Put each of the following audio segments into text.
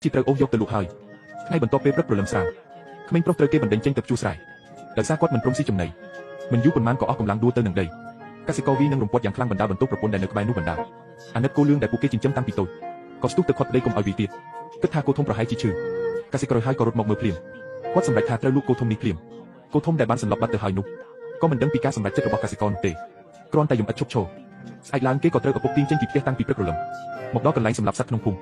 ជាត្រូវអូសយកទៅលក់ហើយថ្ងៃបន្ទាប់ពេលព្រឹកព្រលឹមស្រាងក្មេងប្រុសត្រូវគេបណ្ដេញចេញទៅភ្ជួរស្រែដោយសារគាត់មិនព្រមស៊ីចំណីមិនយូរប៉ុន្មានក៏អស់កម្លាំងដួលទៅនឹងដីកសិករវីនឹងរំពាត់យ៉ាងខ្លាំងបណ្ដាលបន្ទោសប្រពន្ធដែលនៅក្បែរនោះបណ្ដាលអាណិតគោលឿងដែលពួកគេចិញ្ចឹមតាំងពីតូចក៏ស្ទុះទៅខាត់ប្តីកុំឲ្យវីទៀតគិតថាគោធំប្រហែលជាឈឺកសិករហើយក៏រត់មកមើលភ្លាមគាត់សម្រេចថាត្រូវលក់គោធំនេះភ្លាមគោធំដែលបានសន្លប់បាត់ទៅហើយនោះក៏មិនដឹងពីការសម្រេចចិត្តរបស់កសិករនោះទេគ្រាន់តែយំឥតឈប់ឈរស្អែកឡើងគេក៏ត្រូវឪពុកទាញចេញពីផ្ទះតាំងពីព្រឹកព្រលឹមមកដល់កន្លែងសម្លាប់សត្វក្នុងភូមិ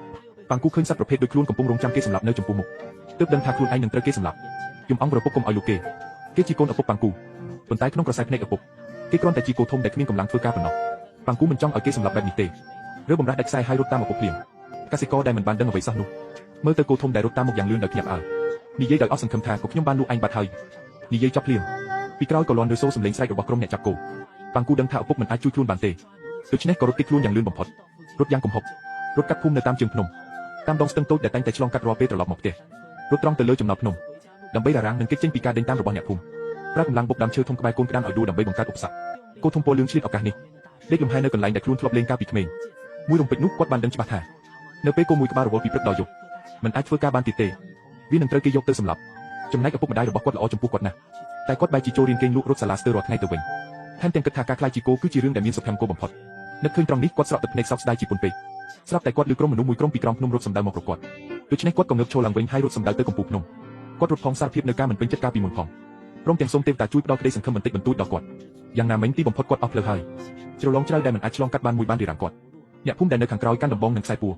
ប៉ាងគូឃើញសត្វប្រភេទដូចខ្លួនកំពុងរងចាំគេសម្លាប់នៅចំពោះមុខទើបដឹងថាខ្លួនឯងនឹងត្រូវគេសម្លាប់យំអង្វរឪពុកកុំឲ្យលក់គេគេជាកូនឪពុកប៉ាងគូប៉ុន្តែក្នុងក្រសែភ្នែកឪពុកគេគ្រាន់តែជាគោធំដែលគ្មានកម្លាំងធ្វើការប៉ុណ្ណោះប៉ាងគូមិនចង់ឲ្យគេសម្លាប់បែបនេះទេរើបំរាស់ដាច់ខ្សែហើយរត់តាមឪពុកភ្លាមកសិករដែលមិនបានដឹងអ្វីសោះនោះមើលទៅគោធំដែលរត់តាមមកយ៉ាងលឿនដោយភ្ញាក់ផ្អើលនិយាយដោយអស់សង្ឃឹមថាក៏ខ្ញុំបានលក់ឯងបាត់ហើយនិយាយចប់ភ្លាមពីក្រោយក៏លាន់ឬសូសំឡេងស្រែករបស់ក្រុមអ្នកចាប់គោប៉ាងគូដឹងថាឪពុកមិនអាចជួយខ្លួនបានទេដូច្នេះក៏រត់គេចខ្លួនយ៉ាងលឿនបំផុតរត់យ៉ាងគំហុករត់កាត់ភូមិនៅតាមជើងភ្នំតាមដងស្ទឹងតូចដែលតែងតែឆ្លងកាត់រាល់ពេលត្រឡប់មកផ្ទះរត់ត្រង់ទៅលើចំណោទភ្នំដើម្បីរារាំងនិងគេចចេញពីការដេញតាមរបស់អ្នកភូមិប្រើកម្លាំងបុកដើមឈើធំក្បែរកូនក្តានឲ្យដួលដើម្បីបង្កើតឧបសគ្គគោធំពលលឿងឆ្លៀតឱកាសនេះដេកលំហែនៅកន្លែងដែលខ្លួនធ្លាប់លេងកាលពីក្មេងមួយរំពេចនោះគាត់បានដឹងច្បាស់ថានៅពេលគោមួយក្បាលរវល់ពីព្រឹកដល់យប់មិនអាចធ្វើការបានទៀតទេវានឹងត្រូវគេយកទៅសម្លាប់ចំណែកឪពុកម្ដាយរបស់គាត់ល្អចំពោះគាត់ណាស់តែគាត់បែរជាចូលរៀនគេងលក់រត់សាលាស្ទើររាល់ថ្ងៃទៅវិញថែមទាំងគិតថាការក្លាយជាគោគឺជារឿងដែលមានសុភមង្គលបំផុតនឹកឃើញត្រង់នេះគាត់ស្រក់ទឹកភ្នែកសោកស្ដាយជាពន់ពេកស្រាប់តែគាត់ឮក្រុមមនុស្សមួយក្រុមពីក្រោមភ្នំរត់សម្ដៅមករកគាត់ដូច្នេះគាត់ក៏ងើបឈរឡើងវិញហើយរត់សម្ដៅទៅកំពូលភ្នំគាត់រត់ផងសារភាពនៅការមិនពេញចិត្តកាលពីមុនផងព្រមទាំងសូមទេវតាជួយផ្ដល់ក្តីសង្ឃឹមបន្តិចបន្តួចដល់គាត់យ៉ាងណាមិញទីបំផុតគាត់អស់ផ្លូវហើយជ្រលងជ្រៅដែលមិនអាចឆ្លងកាត់បានមួយបានរារាំងគាត់អ្នកភូមិដែលនៅខាងក្រោយកាន់ដំបងនិងខ្សែពួរ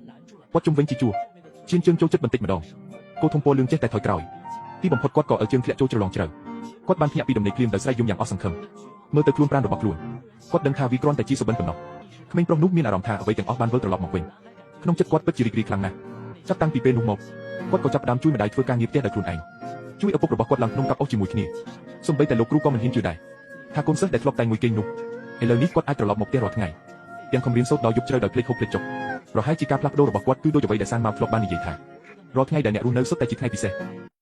គាត់ជុំវិញជាជួរឈានជើងចូលចិត្តបន្តិចម្ដងគោធំពណ៌លឿងចេះតែថយក្រោយទីបំផុតគាត់ក៏អើជើងធ្លាក់ចូលជ្រលងជ្រៅគាត់បានភ្ញាក់ពីដំណេកភ្លាមដោយស្រែកយំយ៉ាងអស់សង្ឃឹមមើលទៅខ្លួនប្រាណរបស់ខ្លួនគាត់ដឹងថាវាគ្រាន់តែជាសុបិនប៉ុណ្ណោះក្មេងប្រុសនោះមានអារម្មណ៍ថាអ្វីទាំងអស់បានវិលត្រឡប់មកវិញក្នុងចិត្តគាត់ពិតជារីករាយខ្លាំងណាស់ចាប់តាំងពីពេលនោះមកគាត់ក៏ចាប់ផ្ដើមជួយម្ដាយធ្វើការងារផ្ទះដោយខ្លួនឯងជួយឪពុករបស់គាត់ឡើងភ្នំកាប់អុសជាមួយគ្នាសូម្បីតែលោកគ្រូក៏មិនហ៊ានជឿដែរថាកូនសិស្សដែលធ្លាប់តែងមួយគេងនោះឥឡូវនេះគាត់អាចត្រឡប់មកផ្ទះរាល់ថ្ងៃទាំងខំរៀនសូត្រដល់យប់ជ្រៅដោយភ្លេចហូបភ្លេចចុកប្រហែលជាការផ្លាស់ប្ដូររបស់គាត់គឺដូចអ្វីដែលសានម៉ាវធ្លាប់បាននិយាយថារាល់ថ្ងៃដែលអ្នករស់នៅសុទ្ធតែជាថ្ងៃពិសេស។